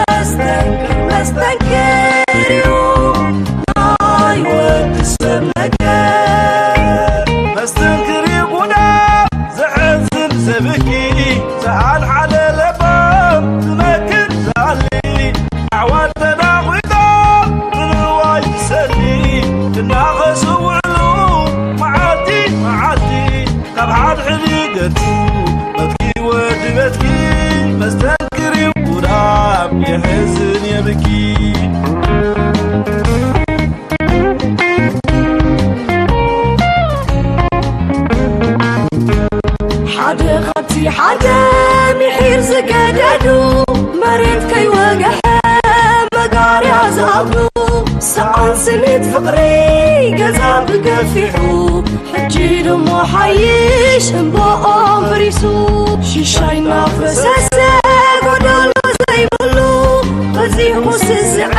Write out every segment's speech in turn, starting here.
መስተንክር መስተንክር እዩ ናይ ወዲ ሰብ ነገር። መስተንክር እዩ ጉዳም ዘሕዝን ዘብኪ፣ ዝሓልሓለ ለባም ዝመክር ዝኣሊ፣ ኣሕዋት ተናቒጦም ንንዋይ ዝሰሊ፣ እናኸሱ ውዕሉ መዓልቲ መዓልቲ፣ ካብ ሓድሕድ ገጹ በትኪ ወዲ በትኪ፣ መስተንክር እዩ ጉዳም የሕዝን የብኪ። ሓደ ካብቲ ሓደ ምሒር ዝገደዱ፣ መሬት ከይወግሐ መጋርያ ዝኣብዱ፣ ሰኣን ስኒት ፍቕሪ ገዛ ብገፊሑ፣ ሕጂ ድሞ ሓይሽ እምባኦም በሪሱ፣ ሽሻይ እናፈሰሰ ጎደሎ ዘይብሉ፣ በዚሑ ስስዐ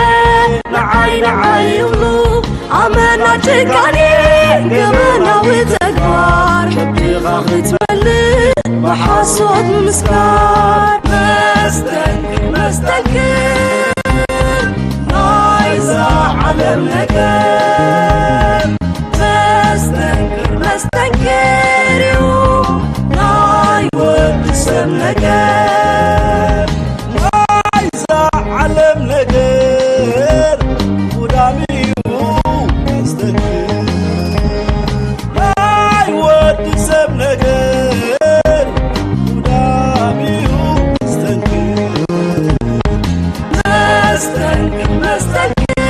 ንዓይ ንዓይ ይብሉ። ኣመና ጭካኔ ገበናዊ ተግባር፣ ከብድኻ ክትመልእ ብሓሶት ምስካር። መስተንክር መስተንክር ናይዛ ዓለም ነገር፣ መስተንክር መስተንክር እዩ ናይ ወዲ ሰብ ነገር። ናይዛ ዓለም ነገር ጉዳም እዩ መስተንክር፣ ናይ ወዲ ሰብ ነገር ጉዳም እዩ መስተንክር። መስተንክር መስተንክር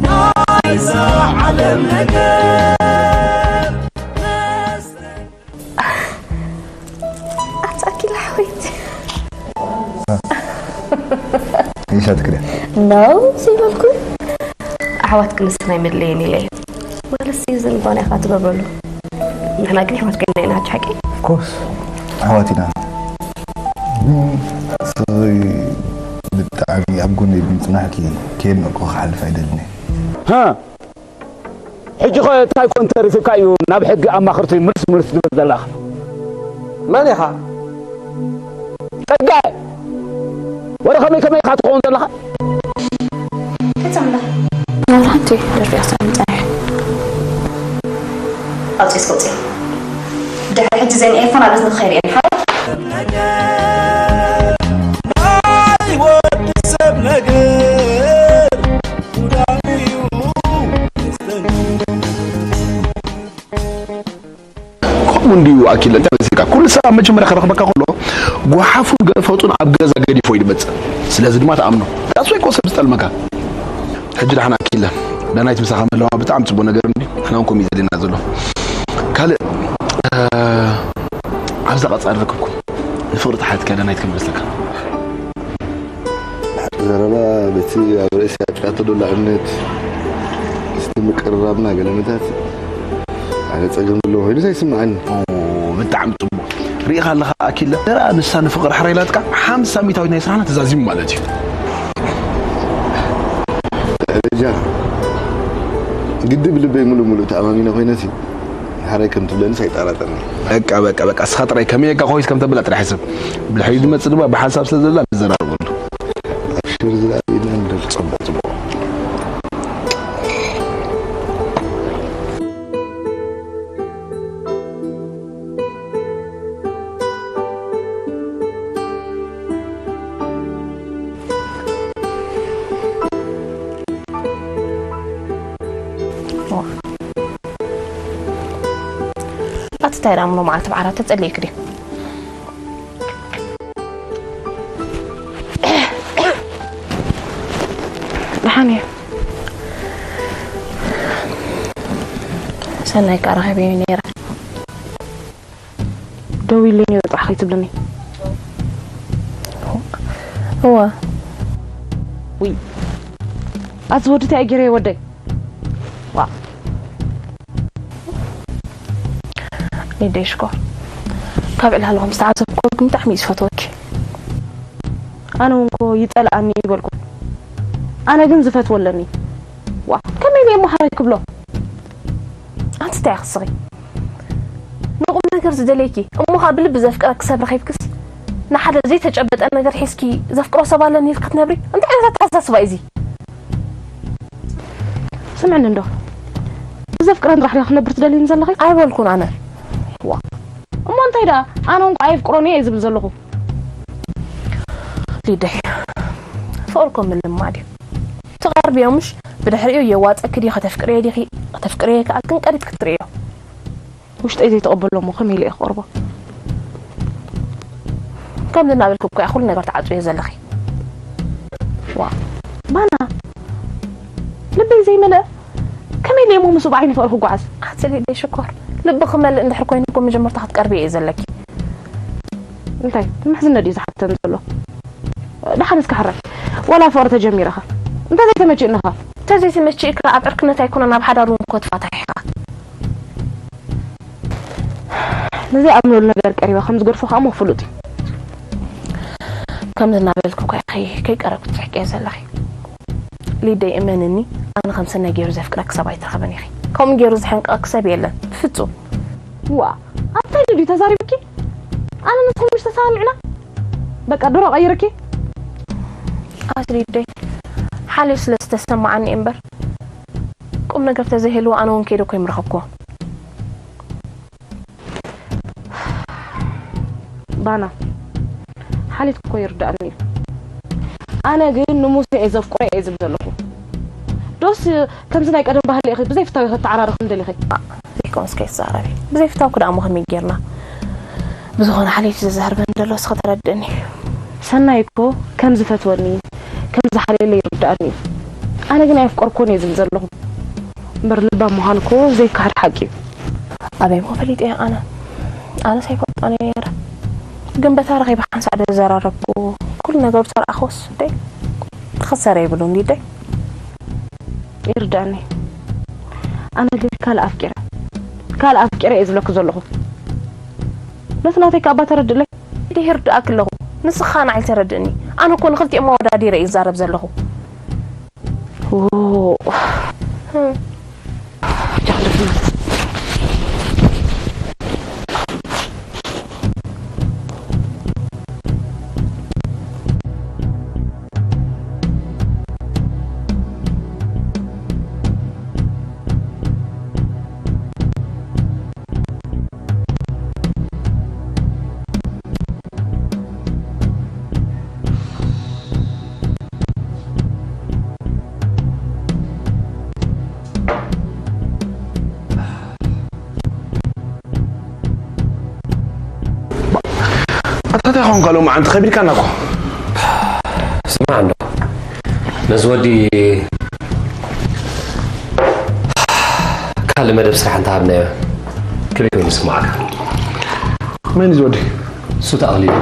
ናይዛ ዓለም ነገር። ኣታኪል ሓወይቲ። ይሻትክ ድያ? ነው ዘይበልኩ። ኣሕዋት ክንስኽ ናይ መድለየን ኢለ እየ። ማለት እዚ ልባና ኢኻ ትገብረሉ። ንሕና ግን ኣሕዋት ኮይና ኢና፣ ሓቂ? Of course ኣሕዋት ኢና። ግን ስኺ ብጣዕሚ ኣብ ጎነይ ብምጽናሕኪ ከየድነቕኩ ክሓልፍ ኣይደልን እየ። ሃ! ሕጂ ኸ እንታይ ኮን ተሪፉካ እዩ ናብ ሕጊ ኣማኽርቲ ምልስ ምልስ ትብል ዘለኻ? መን ኢኻ? ጸጋይ! ወረ ከመይ ከመይ ኢኻ ትኸውን ዘለኻ? ተጸምዳ። ናብ ሓንቲ ደርፊ እያ ክትሰምዕ ጸኒሐ። ኣውፅኦ እስከ ኣውፅኦ። ድሕሪ ሕጂ ዘን ኤርፎን ኣብ እዝኒ ክኸይድ እየን። ሓራይ? ናይ ወዲ ሰብ ነገር ጉዳም እዩ። ከምኡ እንድዩ ኣኪለ፣ እንታይ መሲልካ? ኩሉ ሰብ ኣብ መጀመርያ ክረኽበካ ከሎ ጓሓፉን ገፈጡን ኣብ ገዛ ገዲፎ እዩ ዝመጽእ። ስለዚ ድማ ትኣምኖ። That's why እኮ ሰብ ዝጠልመካ። ሕጂ ደሓን ኣኪለ፣ ዳናይት ምሳኻ ምህላዋ ብጣዕሚ ጽቡቕ ነገር እንድዩ። ንሕና እውን ከምኡ እዩ ዘድልየና ዘሎ። ካልእ፣ እ፣ ኣብዛ ቀጻሊ ርክብኩም ንፍቕሪ ተሓትካ ዳናይት ከመልሰካ። ዘረባ በቲ ኣብ ርእሲ ኣጥፊኣቶ ደላ እምነት፣ ምስቲ ምቅርራብና ገለ መታት ኣነ ጸገም ዘለዎ ኮይኑ ኣይስምዓኒ። ኦ፣ ብጣዕሚ ጽቡቕ። ርኢኻ ኣለኻ ኣኪለ፣ ንሳ ንፍቕሪ ሕራይ ኢላትካ ሓምሳ ሚእታዊት ናይ ስራሕና ተዛዚሙ ማለት እዩ። ደረጃ ግድብ ልበይ ሙሉእ ሙሉእ ተኣማሚነ ኮይነሲ፣ ሓራይ ከም ትብለንስ ኣይጠራጠርኒ። በቃ፣ በቃ፣ በቃ፣ እስኻ ጥራይ ከመይ ጌርካ ኮይስ ከም ተብላ ጥራይ ሕሰብ። ብድሕሪኡ ዝመጽእ ድማ ብሓንሳብ ስለ ዘላ ንዘራረበሉ። ኣብሽር ዝለኣለ ኢድና ንደል። ጽቡቕ፣ ጽቡቕ። ኣቲ እንታይ ደኣ ምሎ መዓልቲ ብዓራት ተጸሊእክ ድዩ? ደሓን እየ። ሰናይ ከኣ ረኺበዮ ነይረ። ደዊለይ ነይሩ ጥራሕ ከይትብልኒ። እወ። ውይ። ኣዚ ወዲ እንታይ ገይረ ወደይ? ዋ። ሊደይ ሽኮር። ካብ ዕላልኹም ዝተዓዘብኩ ግን ብጣዕሚ እዩ ዝፈትወኪ። ኣነ እውን እኮ ይጸልኣኒ ይበልኩ። ኣነ ግን ዝፈትዎ ኣለኒ። ዋ፣ ከመይ ኢለ እሞ ሓራይ ክብሎ? ኣንቲ እንታይ ኢኺ ስኺ? ንቁም ነገር ዝደለይኪ እሞ ኸኣ ብልቢ ዘፍቅረኪ ሰብ ረኺብክስ? ንሓደ ዘይተጨበጠ ነገር ሒዝኪ ዘፍቅሮ ሰብ ኣለኒ ኢልኪ ክትነብሪ? እንታይ ዓይነት ኣተሓሳስባ እዩ እዚ? ስምዕኒ እንዶ፣ ብዘፍቅረን ጥራሕ ዲኻ ክነብር ትደልይኒ ዘለኺ? ኣይበልኩን ኣነ። ዋ፣ እሞ እንታይ ደኣ? ኣነ እንኳ ኣየፍቅሮን እየ ዝብል ዘለኹ። ሊደይ፣ ፍቕሪ እኮ ምልማድ እዩ። ትቐርብዮ ምሽ? ብድሕሪኡ የዋፀኪ ድዩ? ከተፍቅርዮ ዲኺ? ከተፍቅርዮ ከኣ ግን ቀሪብኪ ትርእዮ። ውሽጠይ ዘይተቐበሎ እሞ ከመይ ኢለ እየ ክቐርቦ? ከምዚ እናበልኪ እኮ እያ ኩሉ ነገር ትዓፅውዮ ዘለኺ። ዋ፣ ባና፣ ልበይ ዘይመለአ ከመይ ኢለ እሞ ምስኡ ብዓይኒ ፍቕሪ ክጓዓዝ? ኣቲ ሊደይ ሽኮር፣ ልቢ ክመልእ እንድሕር ኮይኑ እኮ መጀመርታ ክትቀርብዮ እዩ ዘለኪ። እንታይ ምሕዝነት ድዩ ዝሓተን ዘሎ? ደሓን እስከ ሕራይ፣ ዋላ ፍቕሪ ተጀሚርኻ እንተዘይተመችእንኻ? እንተዘይተመችእካ ኣብ ዕርክነት ኣይኮነን ኣብ ሓዳር እውን እኮ ትፋታሕ ኢኻ። ነዚ ኣምነሉ ነገር ቀሪበ ከም ዝገድፎ ከዓ እሞ ፍሉጥ እዩ። ከምዚ እናበልኩ እኮ ኢኺ ከይቀረብኩ ትስሕቅዮ ዘለኺ። ሊደይ እመንኒ፣ ኣነ ከም ሰናይ ገይሩ ዘፍቅረኪ ሰብ ኣይትረኽብን ኢኺ። ከምኡ ገይሩ ዝሕንቀቐኪ ሰብ የለን ብፍጹም። ዋ፣ ኣብታይ ድዩ ተዛሪብኪ? ኣነ ንስኹም ምሽ ተሰማሚዕና? በቃ ድሮ ቀይርኪ? ኣቲ ሊደይ፣ ሓልዩ ስለ ዝተሰማዓኒ እምበር ቁም ነገር ተዘይህልዎ ኣነ እውን ከይደ እኮ ይምረኸብኩዎ። ባና፣ ሓሊት እኮ ይርዳእኒ እዩ። ኣነ ግን ንሙሴ እየ ዘፍቅሮ እየ ዝብል ዘለኹ። ዶስ ከምዚ ናይ ቀደም ባህሊ ኢኺ ብዘይ ፍታዊ ከተዓራርኽኒ ደሊኺ? ዘይኮነስ ከይትዛረቢ። ብዘይ ፍታውኪ ደኣ እሞ ከመይ ጌርና? ብዝኾነ ሓሊት እዩ ዘዛርበኒ ዘሎ፣ እስኺ ተረድእኒ። ሰናይ እኮ ከም ዝፈትወኒ፣ ከም ዝሓልየለይ ይርዳእኒ እዩ። ኣነ ግን ኣየፍቀርኩን እየ ዝብል ዘለኹ። እምበር ልባም ምዃኑ እኮ ዘይከሓድ ሓቂ እዩ። ኣበይ እሞ ፈሊጠ እየ ኣነ? ኣነስ ኣይፈልጦን እየ ነይረ። ግን በታ ረኺበ ሓንሳእ ዶ ዘራረብኩ፣ ኩሉ ነገሩ ተረኣኹስ፣ ደይ፣ ክኽሰር የብሉን፣ ሊደይ። ይርዳእኒ። ኣነ ግን ካልእ ኣፍቂረ፣ ካልእ ኣፍቂረ እየ ዝብለኪ ዘለኹ። ነቲ ናተይ ከኣ እባ ተረድእለይ። እንዲህ ይርድኣኪ ኣለኹ። ንስኻ ንዓይ ተረድእኒ። ኣነ እኮ ንኽልቲኦም ኣወዳዲረ እየ ዝዛረብ ዘለኹ። ኦ። ኣታ እንታይ ኾንካ ሎማዓንቲ ከቢድካና እኮ። ስማዕ እንዶ፣ ነዚ ወዲ ካልእ መደብ ስራሕ እንተሃብናዮ ከመይ ኮይኑ ይስምዓካ? መን እዩ እዚ ወዲ? እሱ ተኣኽሊሉ።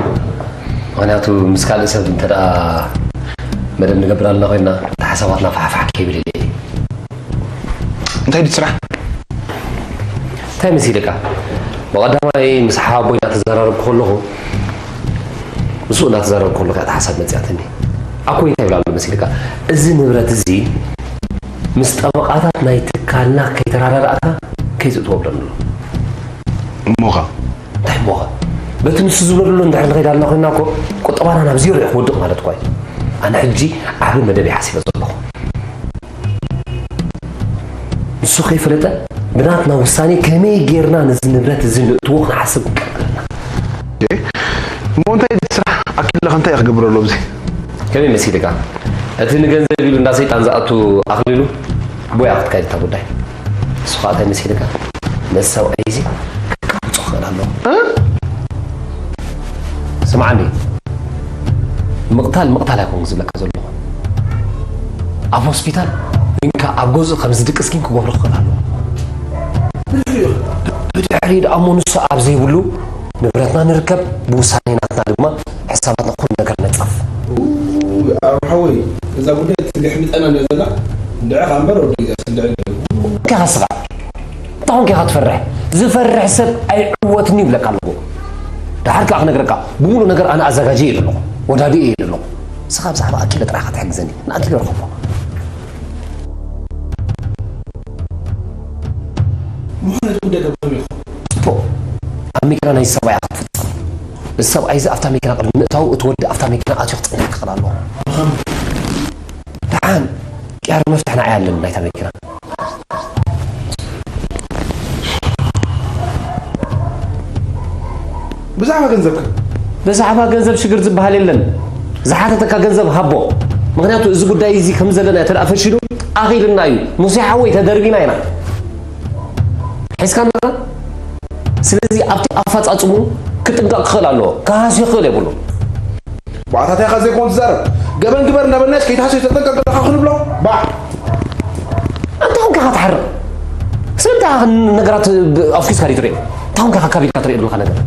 ምኽንያቱ ምስ ካልእ ሰብ እንተ ደኣ መደብ ንገብር ኣለና ኮይንና፣ እቲ ሓሳባትና ፋሕፋሕ ከይብል ኢለ እየ። እንታይ ድዩ ስራሕ? እንታይ መሲልካ? ብቐዳማይ ምስ ሓወቦይ እናተዘራረብኩ ከለኹ፣ ምስኡ እናተዘራረብኩ ከለኹ እያ እታ ሓሳብ መጺኣትኒ። ኣኮይ እንታይ ይብል ኣሎ መሲልካ? እዚ ንብረት እዚ ምስ ጠበቓታት ናይ ትካልና ከይተረዳዳእካ ከይትእትዎ ብለኒ ኣሎ። እሞኻ? እንታይ እሞኻ? በቲ ንሱ ዝበሎ እንድሕር ንኸይድ ኣለና ኮይንና እኮ ቁጠባና ናብ ዜሮ እዩ ክወድቕ ማለት እኮ እዩ። ኣነ ሕጂ ዓቢ መደብ እየ ሓሲበ ዘለኹ። ንሱ ከይፈለጠ ብናትና ውሳኔ ከመይ ጌርና ነዚ ንብረት እዚ ንእትዎ ክንሓስብ ክንቀልቀልና። እሞ እንታይ እቲ ስራሕ ኣኪለኸ እንታይ እየ ክገብረሉ ኣብዚ? ከመይ መሲልካ? እቲ ንገንዘብ ኢሉ እንዳ ሰይጣን ዝኣቱ ኣኽሊሉ ቦይ ክትካይድ እታ ጉዳይ። ንሱ ኸኣ እንታይ መሲልካ? ነዚ ሰብኣይ እዚ ከቃውጾ ክኽእል ኣለዎ። እ? ስምዓኒ፣ ምቕታል ምቕታል ኣይኮንኩ ዝብለካ ዘለኹ። ኣብ ሆስፒታል ወይንካ ኣብ ገዝኡ ከም ዝድቅስ ግን ክገብሮ ክኽእል ኣለዎ። ብድሕሪኡ ደኣ እሞ ንሱ ኣብ ዘይብሉ ንብረትና ንርከብ፣ ብውሳኔ ናትና ድማ ሕሳባትና ኩሉ ነገር ነጻፍ። ኡ፣ ኣብ ሓወይ፣ እዛ ጉዳይ ትግሕምጠና እንደ ዘላ፣ እንድዕኻ እምበር ወዲ እዛ ስልዕ እንደ እንታይ ኢኻ ስኻ? እንታይ ኾንካ ኢኻ ትፈርሕ? ዝፈርሕ ሰብ ኣይዕወትን እዩ ይብለካ ኣለኹ። ደሓር ከኣ ክነግረካ፣ ብምሉእ ነገር ኣነ ኣዘጋጅየ እየ ዘለኹ፣ ወዳድየ እየ ዘለኹ። ንስኻ ብዛዕባ ኣኪለ ጥራይ ኢኻ ትሕግዘኒ፣ ንኣኪለ ርኸቦ። ምዃነት ጉዳይ ከብቶም ኢኹ። ጽቡቕ። ኣብ ሚክራ ናይ ሰብኣይ ክትፍጽም። እዚ ሰብኣይ እዚ ኣብታ መኪና ቅድሚ ምእታዉ እቲ ወዲ ኣብታ መኪና ኣትዩ ክጽንሕ ክኽእል ኣለዎ። ደሓን ቅያር መፍትሕ ንዓይ ኣለኒ ናይታ መኪና። ብዛዕባ ገንዘብካ ብዛዕባ ገንዘብ ሽግር ዝበሃል የለን። ዝሓተተካ ገንዘብ ሃቦ። ምክንያቱ እዚ ጉዳይ እዚ ከም ዘለና ተደኣ ፈሺሉ ኣኺልና እዩ። ሙሴ ሓወይ ተደርጊና ኢና። ሒዝካና። ስለዚ ኣብቲ ኣፈጻጽሙ ክጥንቀቕ ክኽእል ኣለዎ። ክሃስዮ ክኽእል የብሉ። ባዕታታይካ ዘይኮን ትዛረብ ገበን ግበር እናበልናስ ከይትሃስዮ ተጠንቀቕ ኣለኻ ክንብሎ ባዕ እንታይ ሆንካ ትሓርቕ? ስለምንታይ ኢኻ ነገራት ኣፍኪስካ ድዩ ትሪኦ? እንታይ ሆንካ ካብ ኢድካ ትሪኦ ዘለኻ ነገር?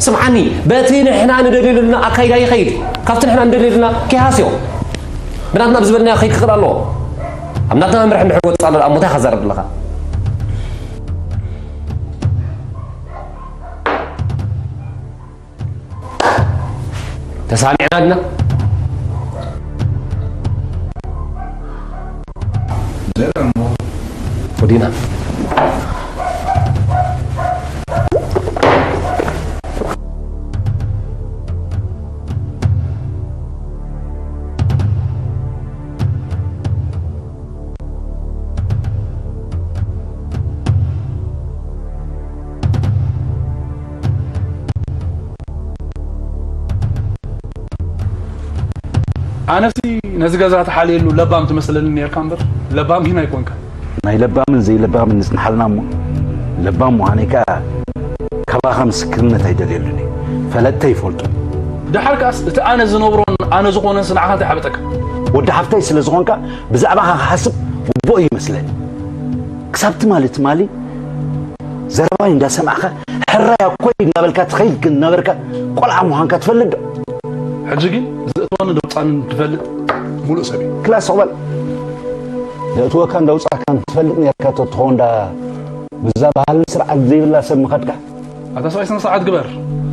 ስምዓኒ፣ በቲ ንሕና ንደልዮ ዘለና ኣካይዳ ይኸይድ። ካብቲ ንሕና ንደልዮ ዘለና ከይሃስዮ። ብናትና ብዝበልናዮ ክኸይድ ክኽእል ኣለዎ። ኣብ ናትና መምርሒ እንድሕር ወፂኡ ኣሎ፣ ኣብ ሞታይ ኢኻ ትዛረብ ዘለኻ? ተሳሚዕና ድና? ወዲና። ኣነሲ ነዚ ገዛ ትሓልየሉ ለባም ትመስለኒ ነርካ እምበር ለባም ግን ኣይኮንካ። ናይ ለባምን ዘይለባምን ንጽንሓልና እሞ ለባም ምዃነይ ከኣ ካባኻ ምስክርነት ኣይደልየሉን እየ። ፈለጥተይ ይፈልጡ። ደሓር ከኣስ እቲ ኣነ ዝነብሮን ኣነ ዝኾነንስ ንዓኻ እንታይ ሓበጠካ? ወዲ ሓፍተይ ስለ ዝኾንካ ብዛዕባኻ ክሓስብ ግቡእ እዩ ይመስለኒ። ክሳብ ትማሊ ትማሊ ዘረባይ እንዳሰማዕካ ሕራይ ኣኮይ እንዳበልካ ትኸይድ ግን ነበርካ ቆልዓ ምዃንካ ትፈልጥ ዶ? ሕጂ ግን ዘእትወኒ ደውፃንን ትፈልጥ ሙሉእ ሰብ እዩ። ክላስ ሱቕ በል። ዘእትወካን ደውፃካን ትፈልጥ ነርካ ተትኸውን ዳ ብዛ ባህልን ስርዓት ዘይብላ ሰብ ምኸድካ? ኣታ ሰብኣይ ስነ ስርዓት ግበር።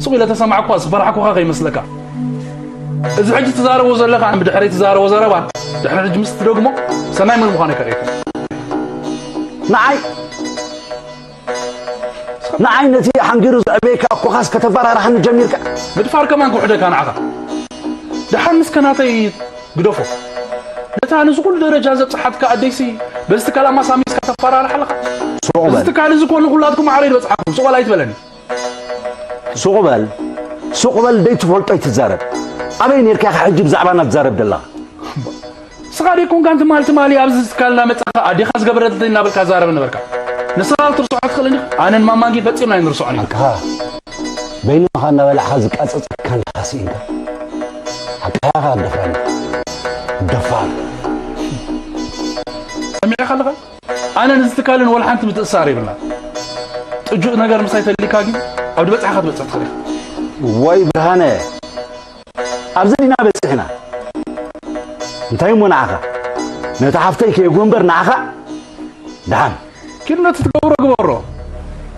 ሱቕ ኢለ ተሰማዕኳ ዝፈራሕኩኻ ከይመስለካ። እዚ ሕጂ ትዛረቦ ዘለኻ ብድሕረይ ትዛረቦ ዘረባ ድሕሪ ሕጂ ምስ ትደግሞ ሰማይ መን ምዃነይ ከርእየካ። ንዓይ ንዓይ ነቲ ሓንጊሩ ዘዕበየካ ኣኮኻስ ከተፈራርሓኒ ጀሚርካ። ምድፋር ከማን ክውሕደካ ንዓኻ። ደሓን እስከ ናተይ ግደፎ። ነታ ነዚ ኩሉ ደረጃ ዘብጽሓትካ ኣደይሲ በዚ ትካል ኣማሳሚስካ ተፈራርሕ ኣለኻ። ሱቕ እዚ በል። ትካል እዚ እኮ ንኹላትኩም ማዕረ ይበጽሓኩም። ሱቕ በል ኣይትበለኒ። ሱቕ በል። ሱቕ በል ደይትፈልጦ ኣይትዛረብ። ኣበይ ኔርካ ኢኻ ሕጂ ብዛዕባና ትዛረብ ዘለኻ? ንስኻ ደይኮንካን ትማል ትማሊ ኣብዚ ትካል እናመጻኻ ኣዴኻ ዝገበረትለይ እናበልካ ትዛረብ ነበርካ። ንስኻ ክትርስዖ ትኽእል እንዲኻ? ኣነን ማማን ግን ፈጺምና ኣይንርስዖን ኢና። ሓቅኻ በይንኻ እናበላዕኻ ዝቃጸጸካ ኣለኻ ስኢንካ። ሓቅኻ ኢኻ ኣደፍረኒ። ደፋር። ሰሚዕኻ ኣለኻ? ኣነን እዚ ትካልን ወላ ሓንቲ ምትእስሳር የብልና። ጥጁእ ነገር ምሳይ ተሊካ ግን ኣብ ድበጽሕኻ ትበጽሕ ትኽእል ኢኻ። ዋይ ብርሃነ፣ ኣብዚ ዲና በጺሕና። እንታይ እሞ ንዓኻ? ነታ ሓፍተይ ከየጉ እምበር ንዓኻ ደሓን። ኪድ ነቲ ትገብሮ ግበሮ።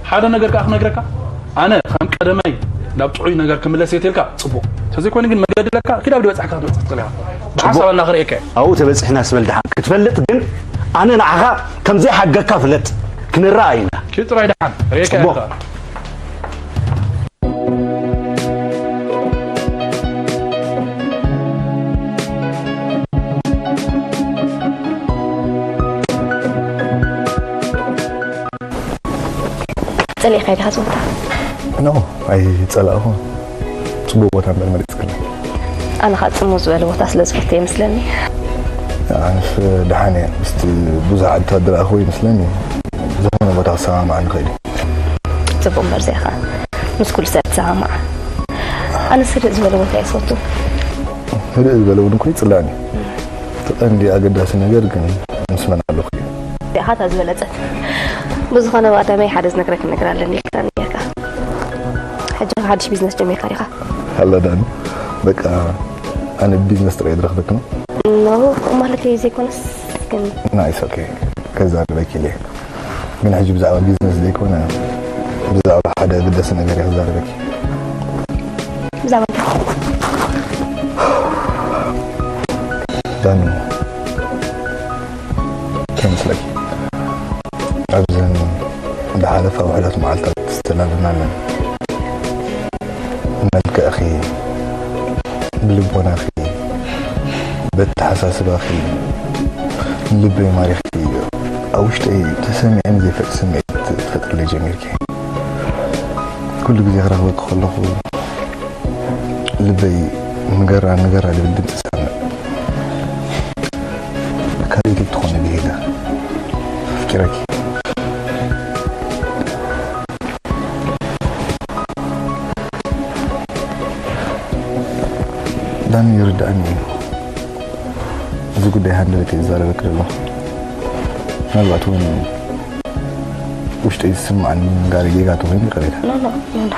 ሓደ ነገር ከኣ ክነግረካ፣ ኣነ ከም ቀደመይ ናብ ጥዑይ ነገር ክምለስ እየ ተልካ ጽቡቕ። ተዘይኮይኑ ግን መገዲ ኣለካ፣ ኪድ ኣብ ድበጽሕካ ክትበጽሕ ትኽእል ኢኻ። ብሓሳብ ኣና ክርእየካ እየ። ኣብኡ ተበጺሕና ስበል ደሓን። ክትፈልጥ ግን ኣነ ንዓኻ ከም ዘይሓገካ ፍለጥ። ክንረኣይ ኢና። ኪድ ጥራይ ደሓን። ርእየካ ጽቡቕ። እየ። ጸሊእካ ዲኻ እዚ ቦታ? ኖ፣ ኣይጸላእኹ። ጽቡቕ ቦታ እምበር መሪጽክኒ። ኣነ ኸኣ ጽምው ዝበለ ቦታ ስለ ዝፈቱ እየ መስለኒ። ኣነስ ደሓን እየ። ምስቲ ብዙሕ ዓድታት ዝረኣኽዎ ይመስለኒ። ዝኾነ ቦታ ክሰማማዕ ንኽእል እዩ። ጽቡቕ እምበር እዚኣ ኸኣ ምስ ኩሉ ሰብ ትሰማማዕ። ኣነስ ህድእ ዝበለ ቦታ እየ ዝፈቱ። ህድእ ዝበለ እውን እኮ ይጽላእኒ። እቲ ቀንዲ ኣገዳሲ ነገር ግን ምስ መን ኣለኹ እዩ። እዚኣ ኸኣ እታ ዝበለጸት። ብዝኾነ ብቐዳማይ ሓደ ዝነግረኪ ነገር ኣለኒ ኢልካኒ ነይርካ። ሕጂ ሓድሽ ቢዝነስ ጀሚርካ ዲኻ? ሃላ ዳኒ፣ በቃ ኣነ ብቢዝነስ ጥራይ ዝረኽበኪ ነው። ኖ፣ ማለተይ ዘይኮነስ ግን። ናይስ፣ ኦኬ፣ ከዛርበኪ ኢለ። ግን ሕጂ ብዛዕባ ቢዝነስ ዘይኮነ ብዛዕባ ሓደ ኣገዳሲ ነገር እየ ክዛረበኪ። ብዛዕባ እንታይ? ዳኒ፣ ከመስለኪ ኣብዘን ዝሓለፋ ውሕዳት መዓልታት ዝተላለናለን ብልቦናኺ፣ በተሓሳስባኺ ልበይ ማሪኽኪ፣ ኣብ ውሽጠይ ተሰሚዕኒ ዘይፈልጥ ስምዒት ትፈጥርለይ ጀሚርኪ። ኩሉ ግዜ ክረኽበኪ ከለኹ ልበይ ንገራ ንገራ ልብል ድምፂ ሰምዕ። ካልኦት ትኾኒ ብሄጋ ኣፍቂረኪ። ዳኒ ይርድኣኒ እዩ። እዚ ጉዳይ ሃንደበት እየ ዝዛረበኪ ዘለኹ። ምናልባት እውን ውሽጠይ ዝስምዓኒ ምንጋር ጌጋ ተኾይኑ ይቕሬታ። ኖ፣ ኖ፣ ኖ፣ ኖ።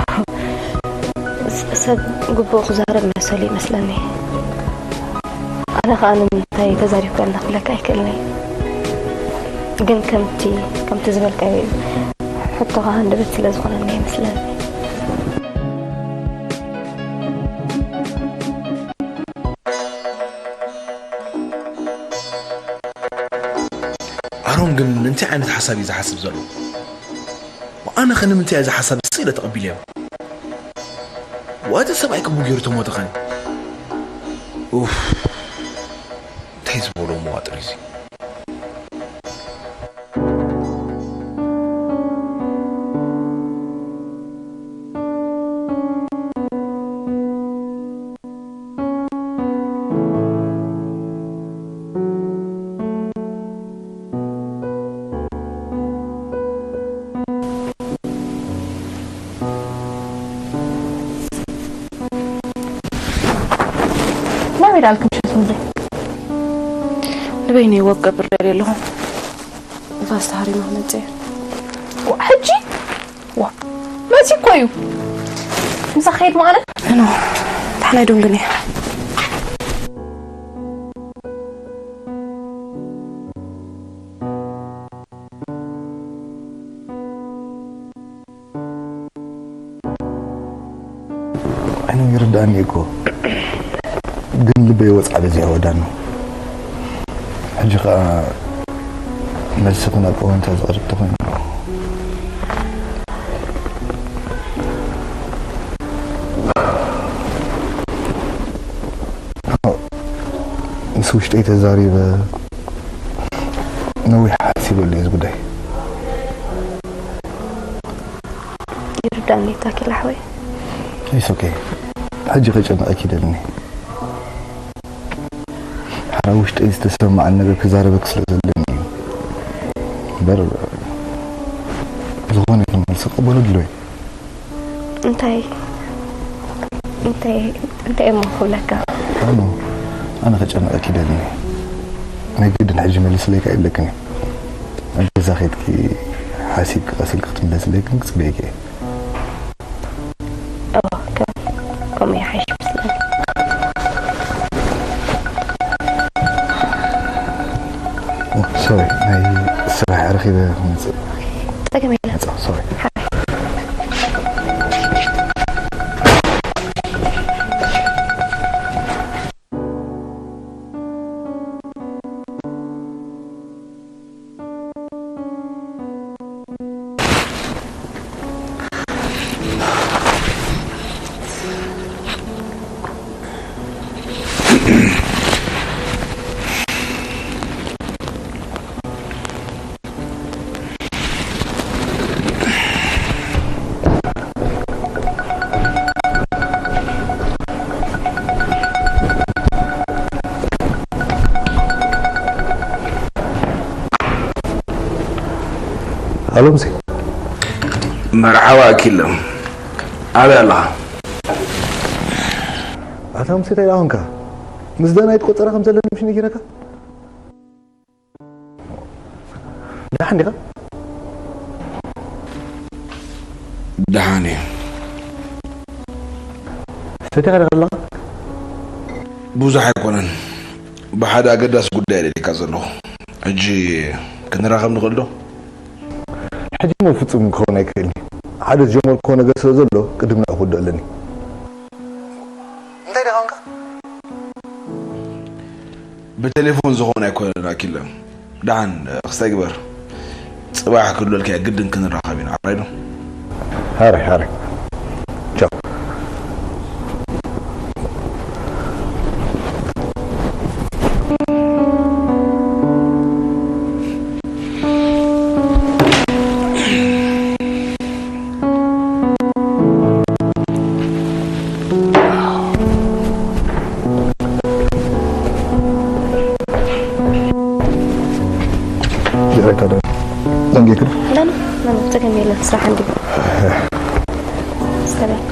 ስ-፣ ሰብ ግቡእ ክዛረብ መሰሉ ይመስለኒ። ኣነ ኸኣ ንምንታይ ተዛሪብካ እንዳ ክብለካ ኣይክእልን'የ። ግን ከምቲ፣ ከምቲ ዝበልካዮ እዩ። ሕቶኻ ሃንደበት ስለ ዝኾነኒ ይመስለኒ። ኣሮን ግን እንታይ ዓይነት ሓሳብ እዩ ዝሓስብ ዘሎ? ኣነ ኸ ንምንታይ እዚ ሓሳብ ስቕ ኢለ ተቐቢለዮ? ዋቲ ሰብኣይ ክቡ ገይሩ ተሞተ ኸን? ኡፍ፣ እንታይ ዝበሎ መዋጥር እዩ እዚ? ናበይ ዳልኩም ሸት ሙዘ? ንበይነይ ወቅ ገብር ደልየ ኣለኹ። ንፋስ ተሃሪማ ክመጽእ እየ። ዋ፣ ሕጂ? ዋ፣ መጺ እኮ እዩ። ምሳ ከይድ ማለት? ኖ፣ ታሕናይ ዶንግን እየ። ዓይኑ ይርዳእኒ እኮ፣ ግን ልበይ ወጽዓ በዚሕዎ ዳኑ። ሕጂ ኸኣ መልስኺ ናብ እወንታ ዝቐርብ ተኾይኑ፣ ምስ ውሽጠይ ተዛሪበ ነዊሕ ሓሲበሉ እየ እዚ ጉዳይ። ይርዳእኒ ታኪላ ሓወይ። It's okay። ሕጂ ከጨንቐኪ ይደልኒ። ሓራ ውሽጠይ ዝተሰማዓኒ ነገር ክዛረበኪ ስለ ዘለኒ እዩ። እምበር ዝኾነ ይኹን መልሲ ክቕበሎ ድልዎ እየ። እንታይ፣ እንታይ፣ እንታይ እሞ ክብለካ? ኣነ፣ ኣነ ከጨንቐኪ ይደልኒ። ናይ ግድን ሕጂ መልስለይካ የብለክን እዩ። ኣብ ገዛ ኸይድኪ ሓሲብኪ ቀስ ኢልኪ ክትምለስለይ ግን ክጽበየኪ እየ። እወ፣ ከም-፣ ከምኡ ይሓይሽ መስለኒ። ኦ፣ ሶሪ፣ ናይ ስራሕ ረኺበ ክመጽእ። ጸገም የለን። መጻ፣ ሶሪ። ሓራይ። ኣሎምሲ፣ መርሓባ ኣኪለ፣ ኣበይ ኣለኻ? ኣታ ሙሴ፣ እንታይ ደኣ ኾንካ? ምስ ዳናይት ቆጸራ ከም ዘለኒ ምሽ ነጊረካ? ደሓን ዲኻ? ደሓን እየ። ሰቲኻ ዲኻ ኣለኻ? ብዙሕ ኣይኮነን። ብሓደ ኣገዳሲ ጉዳይ እየ ደልየካ ዘለኹ። ሕጂ ክንራኸብ ንኽእል ዶ? ሕጂ እሞ ፍጹም ክኸውን ኣይክእልን እዩ። ሓደ ዝጀመርክዎ ነገር ስለ ዘሎ ቅድም ንዕኡ ክውድኦ ኣለኒ። እንታይ ዲኻ ኾንካ? ብቴሌፎን ዝኾነ ኣይኮነን ኣኪለ። ደሓን፣ ክስታይ ግበር። ጽባሕ ክብለልካ እየ፣ ግድን ክንራኸብ ኢና። ኣራይ ዶ? ሃረይ፣ ሃረይ። ቻው። ደንጌክን لا لا لا لا ጸገም የለን። ስራሕ እንዲ ሰላም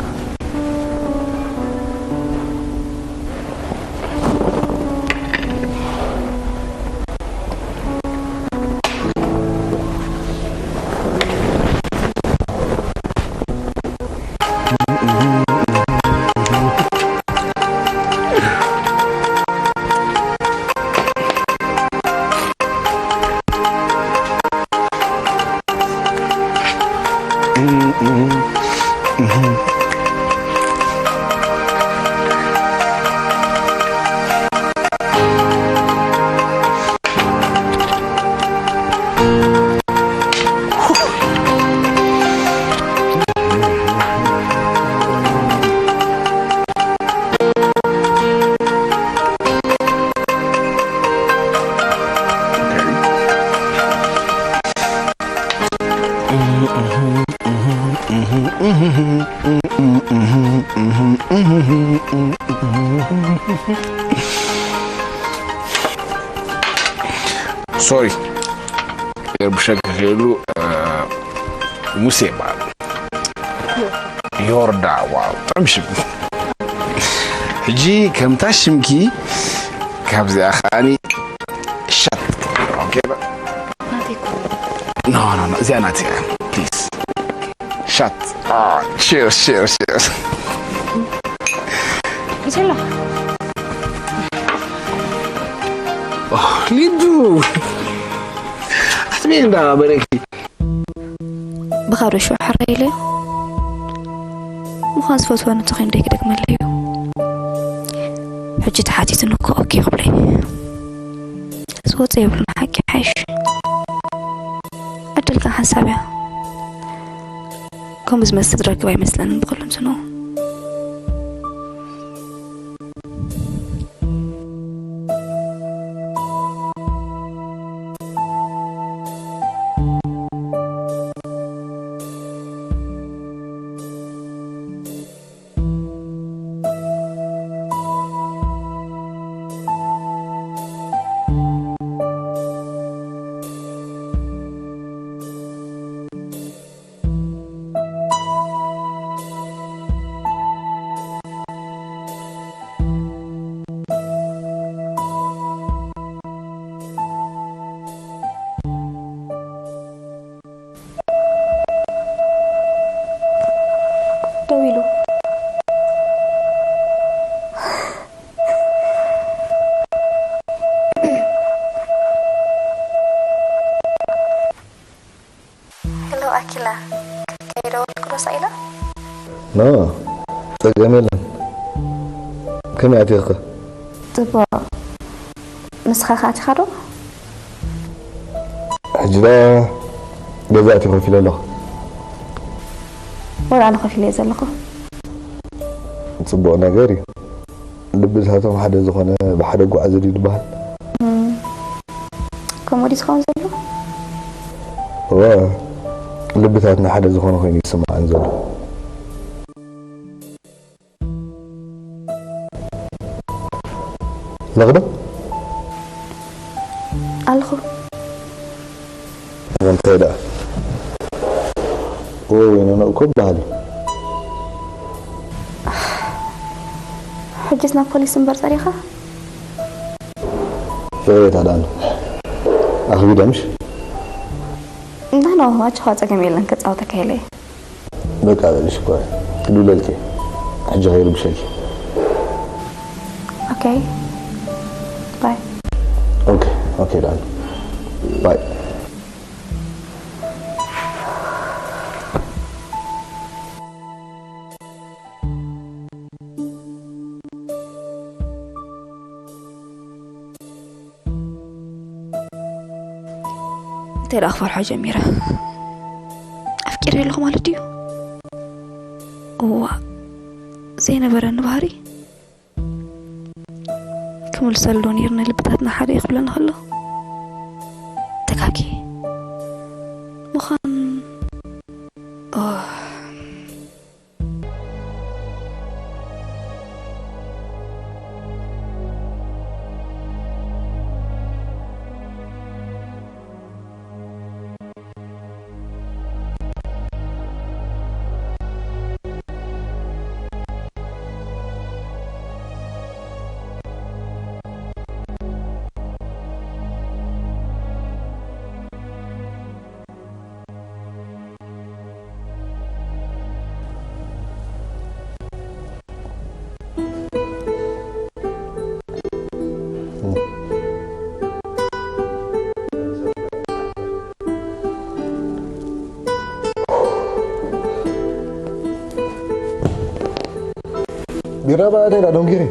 ሶሪ የርብሸክ ከይሉ ሙሴ ይበሃል። ዮርዳ ዋው ጥዑም ሽም። ሕጂ ከምታ ሽምኪ ካብዚኣ ከዓኒ ሻት ኦኬ ናተይ እኮ ኖ ኖ ኖ እዚኣ ናት እያ ፕሊዝ ሻት ቺርስ ቺርስ ቺርስ ይሰላ ሊዱ ኣትሜ እንዳ በረኪ ብኻዶ ሽዑ ሕራይ ኢለዮ ምዃን ዝፈትወኒ እንተኾይኑ ደይ ክደግመለይ እዩ ሕጂ ተሓቲቱኒ እኮ ኦኬ ክብለይ ዝወፀ የብሉን ሓቂ ሓይሽ ዕድል ከዓ ሓንሳብ እያ ከምኡ ዝመስል ዝረክብ ኣይመስለንን ብክሉ እንትንኡ ደው ኢሉ ሄሎ ኣኪላ ከይደወልኩ ዶ ሳኢላ ኖ ጸገም የለን ከመይ ኣቲኽኸ ጽቡቕ ንስኻ ከ ኣቲኻ ዶ ሕጂ ዳ ገዛ ኣቲ ኮፍ ኢለ ኣለኹ ወላ ኣነ ኮፍ ኢለ እየ ዘለኹ ጽቡቕ ነገር እዩ ልብታቶም ሓደ ዝኾነ ብሓደ ጓዓዘ ድዩ ዝበሃል ከምኡ ድዩ ዝኸውን ዘሎ እወ ልብታትና ሓደ ዝኾነ ኮይኑ ይስምዓን ዘሎ ለኽዶ ኣለኹ እንታይ ደኣ ወይ ነነኡ እኮ በሃል እዩ ሕጅስ ናብ ፖሊስ እምበር ጸሪኻ የቤት ኣዳን ኣኽቢዳ ምሽ እና ነው ኣጆኻ ጸገም የለን ከጻወተካ ኢለ እየ በቃ በልሽ እኮ ክድውለልኪ ሕጂ ከይርብሸኪ ኦኬ ባይ ኦኬ ኦኬ ዳን ባይ እንታይ ደኣ ክፈርሖ ጀሚረ ኣፍቂረ ኣለኹ ማለት ድዩ እዋ ዘይነበረኒ ባህሪ ክምልሰሉ ዶ ነይርና ልብታትና ሓደ እዩ ክብለና ከሎ ተካኪ ምዃን Graba dela dongiri.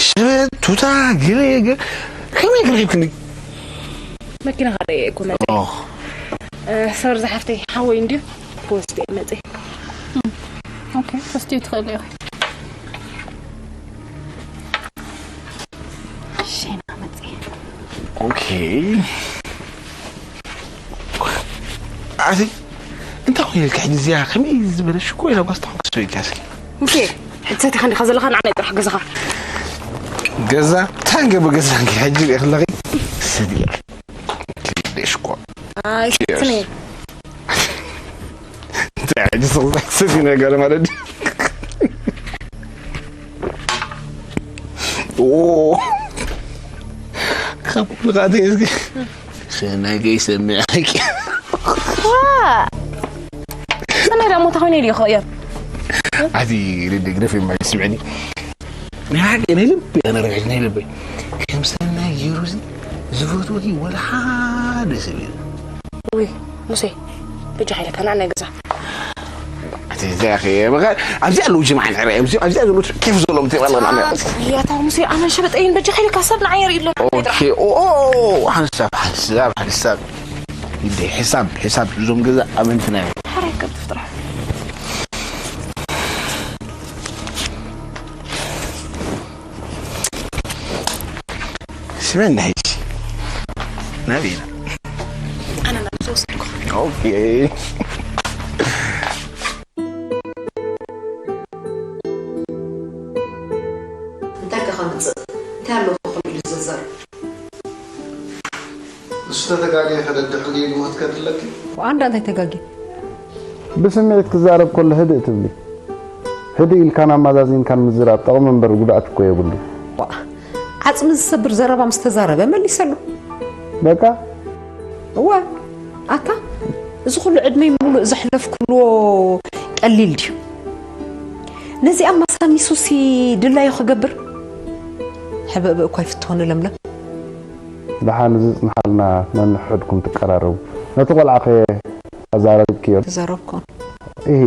ሸበጥ ቱታ ገለ ገ- ከመይ ክረኪብክኒ? መኪና ካደ እኮ መ ኦ። ሶሪ ዝሓፍተይ ሓወይ እንድዩ ክወስድ እየ መፅእ። ኦኬ፣ ተስትዩ ትኽእል ኢኺ። ሸና መፅእ። ኦኬ። ኣቲ እንታይ ኮይነ ኢልካ ሕጂ እዚኣ ከመይ ዝበለ ሽኮር ኢላ ጓስታ ክስቶ ኢልካ እስኪ? ሙሴ፣ ሕጂ ሰቲኻ እንዲኻ ዘለኻ ንዓና ጥራሕ ገዛኻ። ገዛ ታንገ ብገዛ እንኪ ሕጂ ሪእኽለኺ ስድያ ሽኮር ኣይ ስኒ እንታይ ሕጂ ስቕዛይ ስዲ ነገር ማለት ድዩ? ኦ ካብ ኩሉ ኻእቲ እስኪ ሸናገይ ሰሚዐኪ ሰናይ ዳሞ ተኾይነ ኢሉ ይኽእል ኣቲ ልደ ግደፍ የማይ ስምዕኒ ናይ ሓቂ ናይ ልቢ ኣነ ረብሒ ናይ ልበይ ከም ሰናይ ገይሩ እዚ ዝፈትወኪ ወላ ሓደ ሰብ የለን ውይ ሙሴ በጃ ሓይለካ ንዓና ገዛ ኣብዚኣ ኣለዉ ጅማዓ ንዕረ ኣብዚኣ ዘለዉ ኬፍ ዘለዎም ትሪኦ ኣለና ያታ ሙሴ ኣነ ሸበጠይን በጃ ሓይለካ ሰብ ንዓየ ርኢ ኣሎ ሓንሳብ ሓንሳብ ሓንሳብ ይደ ሕሳብ ሕሳብ እዞም ገዛ ኣመንትና እዮም ሓራይ ከም ትፍጥራ ስመን ሕጂ ናበይ ኢና ኣነ ናብ ዝወሰድኩ ኦኬ እንታይ ከ ከምፅእ እንታይ ኣለዎ ከምኡ ኢሉ ዝዘርብ ንሱ ተተጋግየ ከደድሕልኒ ኢሉ ክትከድለኪ ኣንዳ እንታይ ተጋግየ ብስምዒት ክዛረብ ከሎ ህድእ ትብሊ ህድእ ኢልካን ኣማዛዚንካን ምዝራብ ጠቕሚ እምበር ጉድኣት እኮ የብሉን። ዓፅሚ ዝሰብር ዘረባ ምስ ተዛረበ መሊሰሉ። በቃ እወ ኣታ እዚ ኩሉ ዕድመይ ሙሉእ ዘሕለፍክዎ ቀሊል ድዩ? ነዚኣ ማሳሚሱሲ ድላዩ ክገብር ሕብእብእ እኳ ይፍትሆ ንለምለም። ደሓን እዚ ይፅንሓልና ነንሕድኩም ትቀራረቡ ነቲ ቆልዓ ከ ኣዛረብክዮ? ተዛረብኩን። እሂ።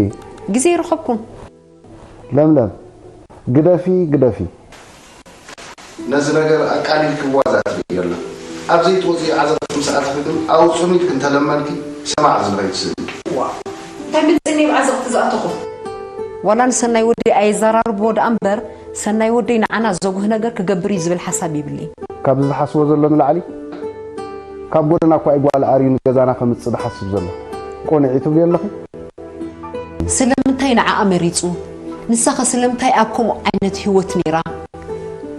ግዜ ይረኸብኩን። ለምለም ግደፊ ግደፊ። ነዚ ነገር ኣቃሊልኪ ዋዛ ትርእዮ ኣለኺ። ኣብ ዘይትወፅዮ ዓዘቕቲ ምስ ኣተኺ ግን ኣውፅኡኒ ኢልኪ እንተለመንኪ ሰማዕ ዝብለኪ ስእኒ። ዋእ እንታይ መፂኒ ኣብ ዓዘቕቲ ዝኣተኹ? ዋላ ንሰናይ ወደይ ኣየዘራርብዎ ደኣ እምበር ሰናይ ወደይ ንዓና ዘጉህ ነገር ክገብር እዩ ዝብል ሓሳብ የብለይን። ካብ ዝሓስቦ ዘሎ ንላዕሊ ካብ ጎደና እኳ እዩ ጓል ኣርዩ ንገዛና ከምፅእ ዝሓስብ ዘሎ። ቆንዒ ትብልዮ ኣለኺ? ስለምንታይ ንዓኣ መሪጹ? ንሳኸ ስለምንታይ ኣብ ከምኡ ዓይነት ህይወት ነይራ?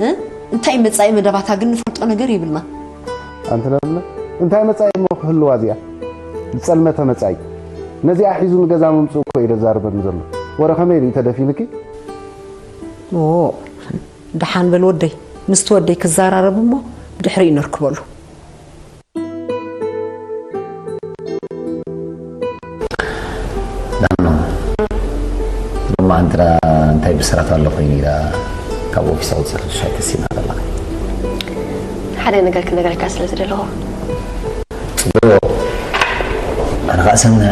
እ? እንታይ መጻኢ መደባታ ግን ንፈልጦ ነገር የብልና። ኣንቲ ለምለም እንታይ መጻኢ እሞ ክህልዋ እዚኣ? ዝጸልመተ መጻኢ። ነዚኣ ሒዙ ንገዛ ምምጽኡ እኮ እዩ ዘዛርበኒ ዘሎ። ወረ ከመይ ርኢ ተደፊንኪ? ኦ ደሓን በል ወደይ፣ ምስቲ ወደይ ክዘራረብ እሞ ብድሕሪኡ ነርክበሉ። ዳኖ ሎማዓንቲ ደኣ እንታይ ብስራት ኣሎ ኮይኑ ኢላ ካብ ኦፊስ ኣውፅእኽሽ ኣይተሲእና ዘለኺ? ሓደ ነገር ክነግረካ ስለ ዝደለኹ። ፅቡቕ ኣነ ከዓ ሰምዕ።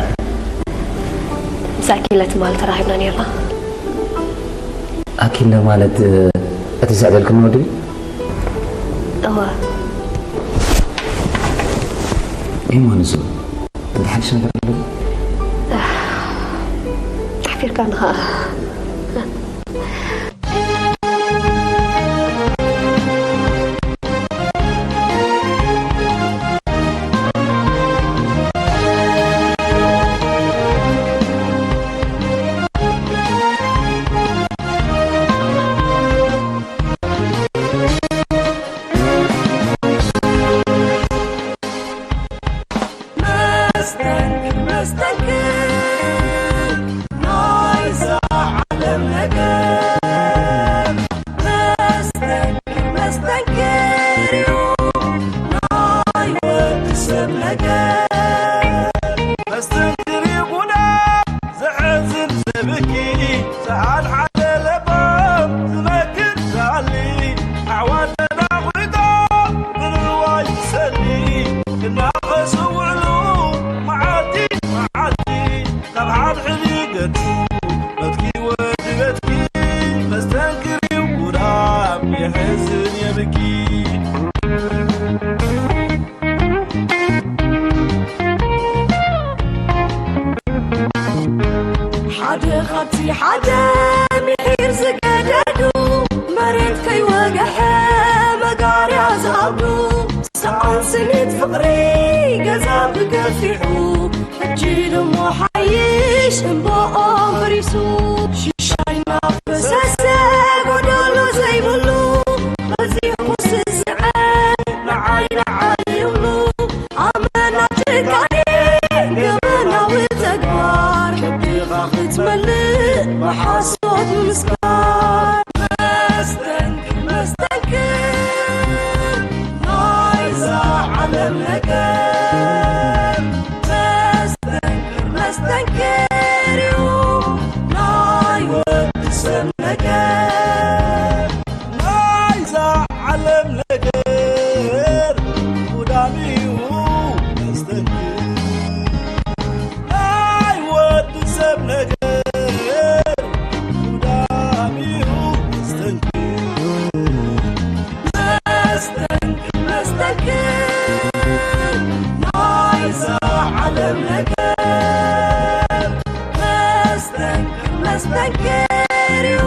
ምስ ኣኪለ ትማሊ ተራኺብና ነይርና። ኣኪለ ማለት እቲ ዝዕደልክኒ ወዲ ድዩ? እወ። እሞ ንሱ እንታይ ሓድሽ ነገር ኣለዎ? ኣሕፊርካኒ ኸኣ። የሕዝን የብኪ። ሓደ ካብቲ ሓደ ምሒር ዝገደዱ፣ መሬት ከይወግሐ መጋርያ ዝኣብዱ፣ ሰዓን ስኒት ፍቕሪ ገዛ ብገፊሑ፣ ሕጂ ደሞ ሓይሽ እምባኦም ፈሪሱ። ሽሻይ እናፈሰሰ ጎደሎ ዘይብሉ፣ በዚሑ ስስዐ ንዓይ ንዓይ ይብሉ። ኣመና ጭካኔ ገበናዊ ተግባር፣ ከብድኻ ክትመልእ ብሓሶት ምስካር። መስተንክር፣ መስተንክር ናይዛ ዓለም ነገር። መስተንክር፣ መስተንክር እዩ ናይ ወዲ ሰብ ነገር። ናይዛ ዓለም ነገር ጉዳም እዩ መስተንክር። ናይ ወዲ ሰብ ነገር ጉዳም እዩ መስተንክር። መስተንክር፣ መስተንክር ናይዛ ዓለም ነገር። መስተንክር፣ መስተንክር እዩ